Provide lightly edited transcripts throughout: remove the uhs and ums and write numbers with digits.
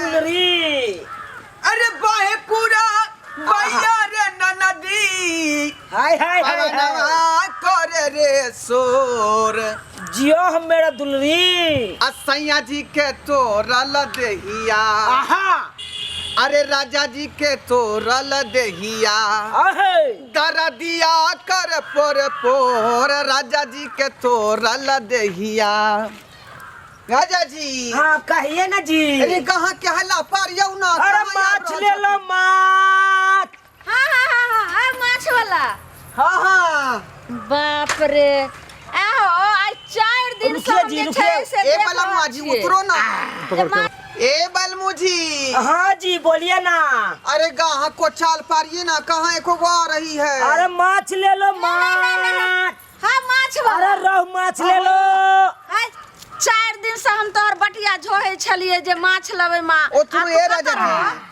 दुलरी। अरे बाहे पूरा बैया रे ननदी। हाय हाय हाय हाय। पवनवा करे रे शोर। जियो हम मेरा दुलरी। आ सैया जी के तोरल देहिया। आहा। अरे राजा जी के तोरल देहिया। आहे। दरदिया कर पोर पोर, राजा जी के तोरल देहिया। राजा जी। हाँ कहिए ना जी। अरे कहाँ के हल्ला पार यौ ना। अरे कहाँ माछ यार ले लो माछ। हाँ हाँ हाँ हाँ हाँ माछ वाला। हाँ हाँ। बाप रे, आहो आइ 4 दिन से रुकिए हम जी, जे रुकिए। छै से ए देख बलमुआ रहल जी छियै। उतरो ना। जे ए बलमू जी। हाँ जी बोलिए ना। अरे गाहक को चाल पारिए ना, कहाँ एको गो आ रही है। अरे माछ ले लो माछ। हाँ माछ वाला। अरे रोहू माछ ले लो। आइ 4 दिन से हम तोहर बटिया झोहे छलिए जे माछ लेबै माँ। ओ तू आ तू ए राजा कतऽ जी। रह?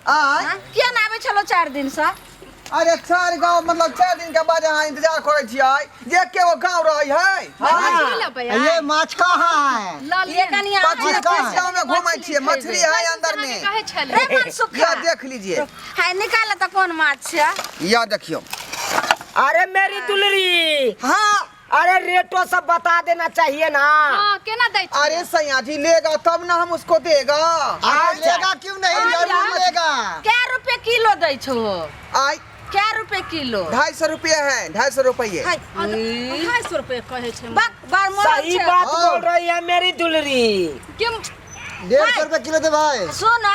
आय। हाँ, किया ना आबै छलो 4 दिन से? अरे 4 गांव मतलब 4 दिन के बाद यहाँ इंतजार करे छियै जे के वो गांव रहे है। हाँ। ये माछ कहाँ है? ये कनिया 25 अहाँ 30 गांव में घूमै छियै, मछली है अंदर में। रे मनसुखा। यह देख लीजिए। हाय निकाल त कोन माछ छै। यह देखियो। अरे मेरी दुलरी। हाँ। अरे रेटो सब बता देना चाहिए ना। हाँ, केना दै छियै? अरे सैया जी लेगा तब ना हम उसको देगा। अरे लेगा क्यों नहीं, जरूर लेगा। कै रुपए किलो दै छो? आई कै रुपए किलो? 250 रुपये है, 250 रुपये। हाय। 250 रुपये कहै छै। बक बार मोर सही छै। बात हाँ। बोल रही है मेरी दुलरी। के 150 रुपये किलो दे भाई। सुन।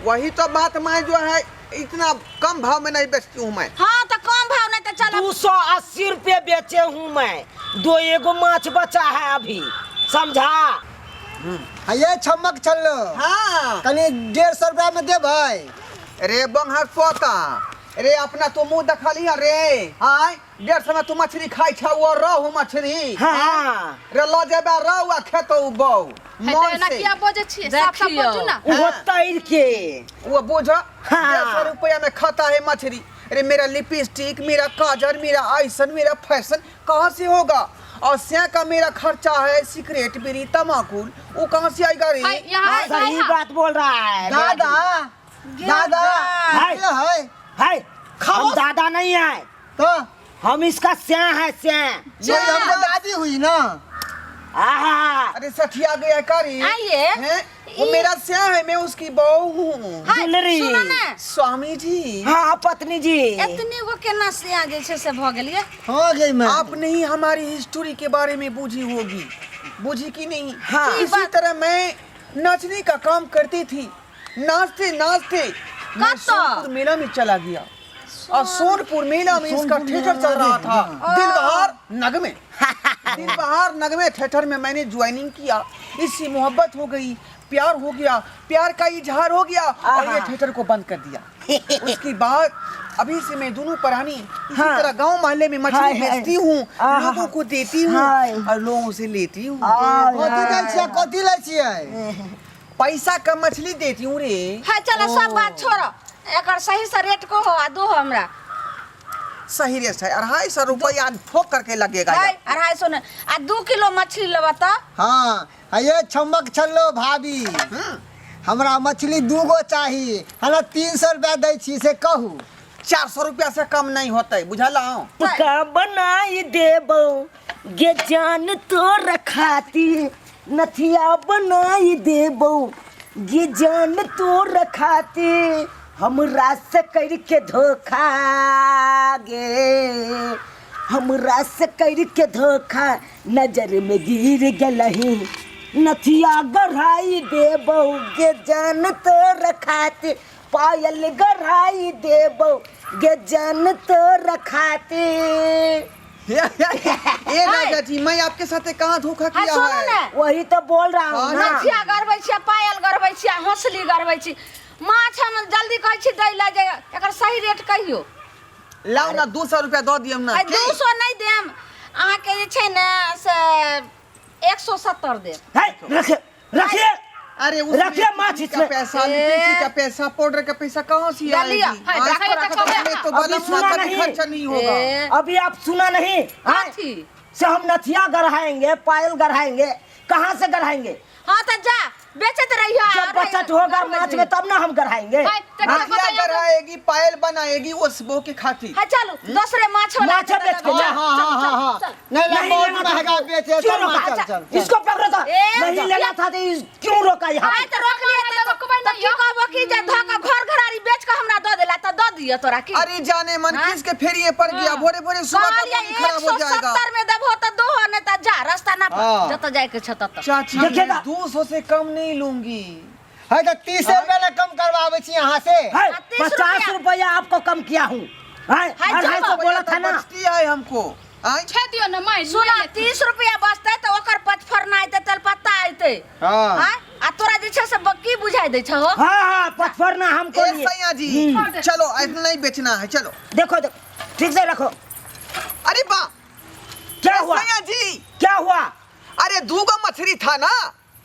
वही तो बात मैं जो है इतना कम भाव में नहीं बेचती हूँ मैं। हाँ तो कम भाव नहीं तो चलो। 280 रुपये बेचे हूँ मैं, दो एगो माछ बचा है अभी, समझा? हाँ, ये छमक छल्लो। हाँ। कनी 150 रुपया में दे भाई। रे बंहर पोता, रे अपना तो मुंह देखा लिया रे। हाँ 150 में तू मछली खाई छा, वो रहू मछली। हाँ। रे ल जेबे रहू आ खेतो बौ। है तऽ एना किया बजै छियै? साफ साफ देखियौ। बजू ना। वो तैर के। वो बोझ हाँ। 150 रुपया में खाता है मछली। अरे मेरा लिपस्टिक, मेरा काजल, मेरा आइसन, मेरा फैशन कहाँ से होगा? और से का मेरा खर्चा है सिगरेट बीड़ी तमाकुल, वो कहाँ से आएगा रे? हाय, यहाँ हाँ, सही बात बोल रहा है दादा, दादा, हाय। ये है। हाय, हम दादा नहीं है तो हम इसका स्या है, स्या। ये हमको दादी हुई ना। आहा। अरे सठिया गया करी। आइए। हैं? वो मेरा स्या है, मैं उसकी बहू हूँ। हाय, दुलरी। सुनो ना। स्वामी जी। हाँ पत्नी जी। एतनी गो केना सिया जे छै से भऽ गेलियै? हो गई मैं। आप नहीं हमारी हिस्ट्री के बारे में बूझी होगी, बूझी कि नहीं? हाँ। इसी तरह मैं नाचने का काम करती थी, नाचते नाचते मैं कब तो? सोनपुर मेला में चला गया और सोनपुर मेला में इसका सोनपुर थिएटर मेला चल रहा में, था, दिलबहार नगमे। दिलबहार नगमे थिएटर में मैंने ज्वाइनिंग किया, इससे मोहब्बत हो गई, प्यार हो गया, प्यार का इजहार हो गया और ये थिएटर को बंद कर दिया। उसके बाद अभी से मैं दोनों प्राणी इसी हाँ। तरह गांव मोहल्ले में हाय, मछली हाय। बेचती हूँ, आहा। लोगों को देती हूँ हाय। और लोगों से लेती हूँ। कथी दै छियै, कथी लै छियै? पैसा का मछली देती हूँ रे। हाय चलो सब बात छोड़ो, एकर सही से रेट को हो आ दो हमरा। सही रेट है 250 रुपया ठोक करके लगेगा। हाय, 250 ने आ 2 किलो मछली लेबा त? हाँ, ये छमक छल्लो भाभी, हमरा मछली 2 गो चाही, हमरा 300 रुपया दै छी से कहू। 400 रुपया से कम नहीं होता है, बुझल आओ। का बनाई देबो गे जान तोर खाती, नथिया बनाई देबो गे जान तोर खाती, हमरा से करके धोखा गे, हमरा से करके धोखा, नजर में गिर गेलही, नथिया गढ़ाई देबो गे जान तोर खाती, पायल गढ़ाई देबो गे जान तोर खाती। ए राजा जी, मैं आपके साथ कहाँ धोखा हाँ, किया सुनू है? ने। वही तो बोल रहा हूँ हाँ, ना। नथिया गढ़बै छियै, पायल गढ़बै छियै, हौसली गढ़बै छी, माछ हम जल्दी कहै छी दै लए जे एकर सही रेट कहियो। लाओ ना 200 रुपया दऽ दियौ ना। आइ 200 नहि देम अहाँके, जे छै ने से 170 देब। है, रखे रखिए। अरे उसमें रखिए माछ का इसमें। पैसा, लिपस्टिक का पैसा, पाउडर का पैसा कहाँ से डालिए। आएगी? हाँ, हाँ, रखो, रखो, इसमें तो अभी बलम सुना का भी नहीं। खर्चा नहीं होगा। ए, अभी आप सुना नहीं? हाँ? कथी? से हम नथिया गढ़ाएंगे, पायल गढ़ाएंगे, कहाँ से गढ़ाएंगे? हाँ तो जा बेचैत रहियो जब बचत होगा माछ में तब ना हम गढ़ाएंगे। हाय, तऽ हाँ? बताइए नथिया तो। गढ़ाएगी, पायल बनाएगी उस बहू के खातिर। हाँ चलू दोसरे माछ वाला माछ बेच के जा। हाँ हाँ हाँ हाँ चल, नहीं नहीं नहीं बहुत लेना था। महंगा बेचे क्यों चल रोका? चल चल चल। इसको पकड़ो तो ए, नहीं लेना था तो क्यों रोका यहाँ आय पे? तऽ रोक लियै तऽ रोकबै तऽ नहि की कहबो कि जे धऽ कऽ घर घरारी बेच कऽ हमरा दऽ देला तऽ दऽ दिअ तोरा की। अरे जाने मन हाँ? किसके फेरिए पर गया, भोरे भोरे सुबह का कहलियै मन खराब हो जाएगा। 170 में देबहो तऽ दोहो, नहीं तऽ जा रास्ता ना पर हाँ। जतऽ जाय के छौ ततऽ। चाची देखिएगा। 200 से कम नहीं लूंगी। है तो 30 रुपया ना कम करवावे छी यहाँ से। है, 30 50 रुपया आपको कम किया हूँ। है, है, 250 बोला था ना। बचती है हमको। आय? छे दियौ ने माय सुना 30 रुपया बचतै तऽ ओकर पचफड़ना अयतै, तेलपत्ता अयतै। हाँ। आँय? आ तोरा जे छै से की बुझाइ दै छौ हो? हाँ हाँ पचफड़ना हमको ए लिए। सैया जी चलो, इतना नहीं बेचना है, चलो। देखो देखो ठीक से रखो। अरे वाह, क्या हुआ? सैया जी क्या हुआ? अरे दूगो मछली था ना।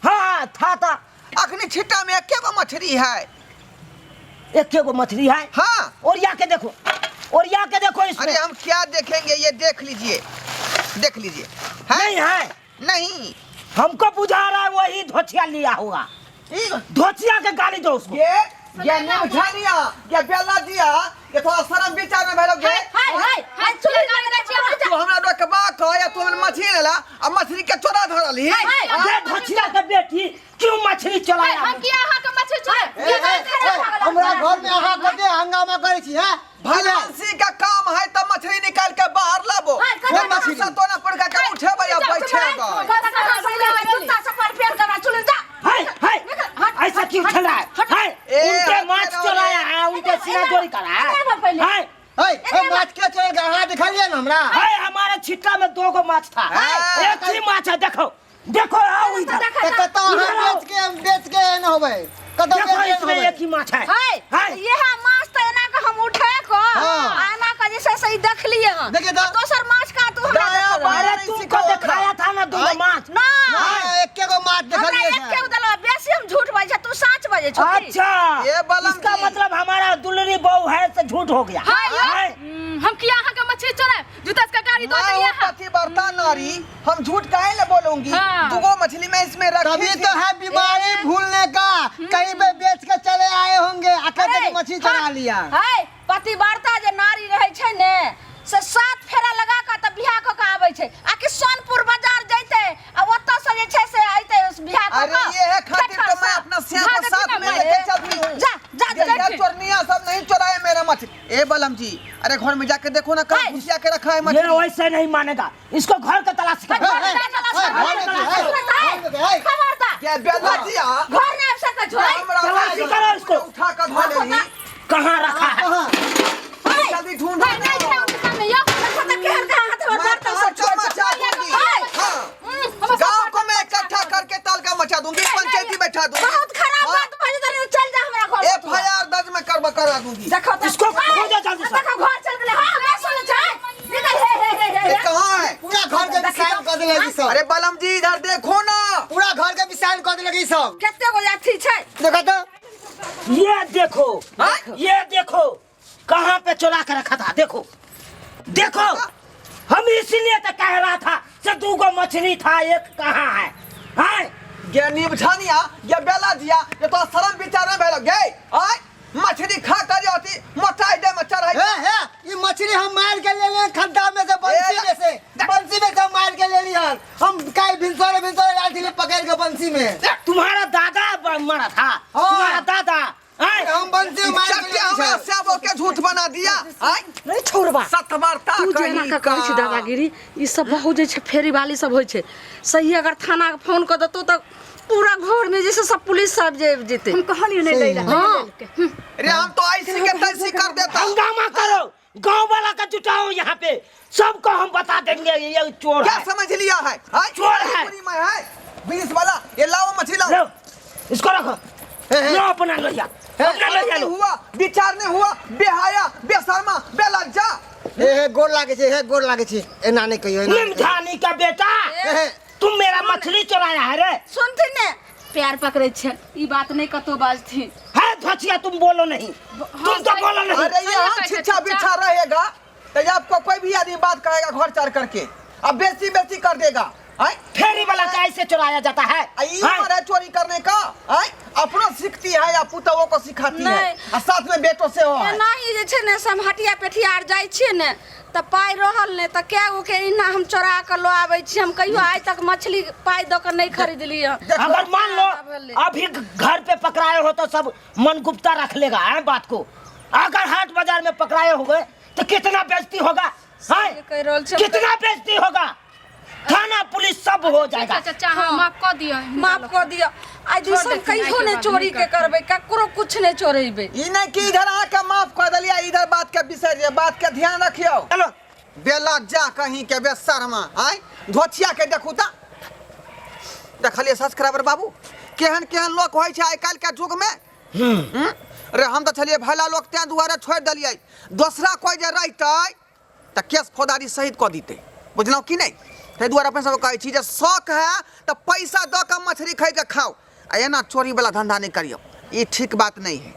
हाँ हाँ था था। अखनी छिट्टा में एक गो मछली है। एक गो मछली है। हाँ। और या के देखो, और या के देखो इसमें। अरे हम क्या देखेंगे, ये देख लीजिए, देख लीजिए। है? नहीं है। नहीं, हमको बुझा रहा है वही धोतिया लिया होगा। धोतिया के गाली दो उसको। ये नहीं लिया, ये बेला दिया, ये थोड़ा शर्म विचार में भलो गे। हाय हाय हाय चुली लगे छियै। तू हमरा रोकबा कह या तू हमरा मछली लेला आ मछली के चोरा धरल ही। ये धोतिया के बेटी क्यों मछली चलाया? हम किया अहाँके मछली चोरा? ए, ए, ए, हमरा घर में अहाँ कते हंगामा करै छी हैं? भलमानसी का काम है तब मछली निकाल के बाहर लाबो। हाय, कते मछली? तो ना पड़ के उठे या बैठे। जूता चप्पल पेर के चुली जा। हाय हाय ऐसा क्यों चल रहा है? हाय ए, उनके हट माछ जाओ। चुराया है, उनके सीना चोरी करा है। पहिले। हाय है है माछ के चोर के अहाँ दिखाइए ना हमरा। हाय हमारे छिट्टा में दो गो माछ था, हाय। एक ही माछ है। देखो देखो आओ इधर। तऽ कतऽ अहाँ बेच के हम बेच के एहन होबै, कतऽ देखो बेच के एहन इसमें होबै? एक ही माछ है। हाय हाय यह माछ तऽ एना के हम उठा कऽ हाँ। आ एना के जे छै से ई देखलियै हन। देखिए तऽ। आ दोसर माछ का तू हमरा दाया देखल। बाया अरे नहीं तुमको सिखाओ दिखाया था ना दो हाय। माछ। ना ना, एके गो माछ हमरा देखलियै एक के सर। देलौ, बेसी हम झूठ बजै छी, तू साँच बजै छौ की? अच्छा ये बलम इसका जी। मतलब हमारा दुलरी बहू है से झूठ हो गया। हाय, हाय। हम किया अहाँके मछली चोरायब? जूता के गाड़ी दऽ मैं देलियै हूँ अहाँ। पतिव्रता नारी, हम झूठ काहे ले बोलूंगी? हाँ। दूगो मछली मैं इसमें रखी तभी थी। तो है बीमारी भूलने का, कहीं पे बेच के चले आए होंगे, आकर अरे, के मछली चढ़ा लिया। हाय पतिव्रता जे नारी रहै छै ने से 7 फेरा लगा कऽ तऽ बियाह कऽ कऽ आबै छै, आ कि सोनपुर बाजार जैतै आ ओतऽ से जे छै से अइतै बियाह कऽ अरे कऽ। ये है खातिर तो मैं ठेठर अपना सिया को भाग साथ ना में मैं। लेके चलती हूँ। जा जा ये जा ये चोरनिया सब नहीं चुराए मेरा मछली। ए बलम जी, अरे घर में जाके देखो ना कहाँ हाय। घुसिया के रखा है ये मछली। वैसे नहीं मानेगा, इसको घर का तलाश कर। हे, हे, हे, घर में के, हे, घर में के, हे। खबरदार ये बेला दिया, घर नहीं आबि सकै छौ। हमरा तलाशी करो इसको। उठा कर धो लेली। कहाँ रखा है? कहाँ? जल्दी ढूंढो। नहीं नहीं छै उनके सामने यौ। देखो तऽ केहन केहन हाथ में मैं बर्तन सब तहलका छोड़ि मचा छौ। दूंगी। हाय। हाँ। हमर सब गांव को मैं इकट्ठा करके तहलका मचा दूंगी, पंचायती बैठा दूंगी। बहुत खराब हाँ। बात भऽ जेतै, चल जा हमरा घर। एफ I R दर्ज में करवा करा दूंगी। देखो तऽ इसको खोजो जल्दी से। देखो घर चल गेलै। हाँ मैं सुनै छै निकल। हे हे हे हे ये कहाँ है? पूरा घर के विशाल कऽ देलक ई सब। अरे बलम जी इधर देखो ना, पूरा घर के विशाल कऽ देलक ई सब। कते गो अथी छै देखो तो। ये देखो, हाँ? ये देखो कहाँ पे चुरा के रखा था। देखो देखो, हम इसीलिए तो कह रहा था से दू गो मछली था, एक कहाँ है? हाँ? ये निबझनिया, ये बेला दिया, ये तो शर्म विचार में भेलो गे। आय मछली खा कर जाती मोटाई दे में चढ़ाई। हे हे, ई मछली हम मार के ले लिए खड्डा में से, बंसी में से, बंसी में से हम मार के ले लिए हन। हम काल भिनसरे भिनसरे लाल थी पकड़ के बंसी में। तुम्हारा दादा मरा था। हाँ। तुम्हारा दादा आय? हम बंसी में मार के चट्टे ले हमरा लिए। सेबो के झूठ बना दिया। आय रे छोड़बा सतवार्ता तू जे एना कहीं कऽ कहै छी का। दादागिरी ई सब बहुत जे छै फेरी वाली सब होइ छै। सही अगर थाना के फोन कऽ देतौ तऽ पूरा घर में जैसे सब पुलिस सब जे जेतै। हम कहलियै नहि लै लए। हाँ। रे हम तो ऐसी के तैसी कर देता। हंगामा करो, गांव वाला का जुटाओ यहाँ पे, सबको हम बता देंगे ये चोर क्या है। समझ लिया है? आय? चोर है। पूरी मैं है 20 वाला, ये लाओ मछली लाओ। लो इसको रखो, लो अपना लोहिया, अपना लोहिया नहीं लो। हुआ विचार नहीं हुआ, बेहाया बेशर्मा बेलज्जा। हे हे गोर लागे छै, हे गोर लागे छै, एना नहि कहियो, एना नहि कहियो। निमझानी का बेटा, हे, हे, तुम मेरा मछली चुराया है रे। सुनथिन ने पैर पकड़ै छै, ई बात नहि कतौ बाजथिन। है धोचिया तुम बोलो नहीं, तुम तो बोलो नहीं। अरे यहाँ सही छिछा कहै छै, बिछा रहेगा तो आपको कोई भी आदमी बात कहेगा घर चढ़ करके, अब बेसी बेसी कर देगा। आय फेरी वाला का ऐसे चुराया जाता है आ ई हाँ? उम्र है चोरी करने का। आय अपनो सीखती है या पुतों को सिखाती है नहीं। आ साथ में बेटो से हो है। एनाही जे छै ने से हम हटिया पेठिया आर जाइ छियै ने तऽ पाइ रहल नहि तऽ कए गो के एना हम चोरा कऽ लऽ आबै छी। हम कहियो आइ तक मछली पाइ दऽ कऽ नहि खरीदलियै हन। देखो, अगर मान लो अभी घर पे पकड़ाए हो तो सब मन गुप्ता रख लेगा है बात को। अगर हाट बाजार में पकड़ाए हुए तो कितना बेइज्जती होगा हैं? कहि रहल छी। कितना बेइज्जती होगा, थाना पुलिस सब हो जाएगा। चाचा हाँ माफ कऽ दिअ। माफ कऽ दिअ। आइ दिस हम देथिन, कहियो आइके नहि बाद चोरी नहि के करबै, ककरो कुछ नहि चोरेबै। ई नहीं कि इधर आके माफ कर दिया इधर बात के बिसर जे, बात के ध्यान रखियो। चलो बेला जा कहीं के बेसरमा आय धोछिया के देखू ता देखलिए सब्सक्राइबर बाबू केहन केहन लोक होइ छै आइ काल्हि के युग में। हम्म? रे हम तऽ छलियै भला लोक तें दुआरे छोड़ि देलियै, दोसरा कोइ जे रहितै तऽ केस फौजदारी शहीद कऽ दितै, बुझलहुँ कि नहि? ताहि दुआरे अपने सबके कहै छी जे शौक है तऽ पैसा दऽ कऽ मछली खरीद कऽ खाउ आ एना चोरीवला धन्धा नहि करियौ, ई ठीक बात नहि है।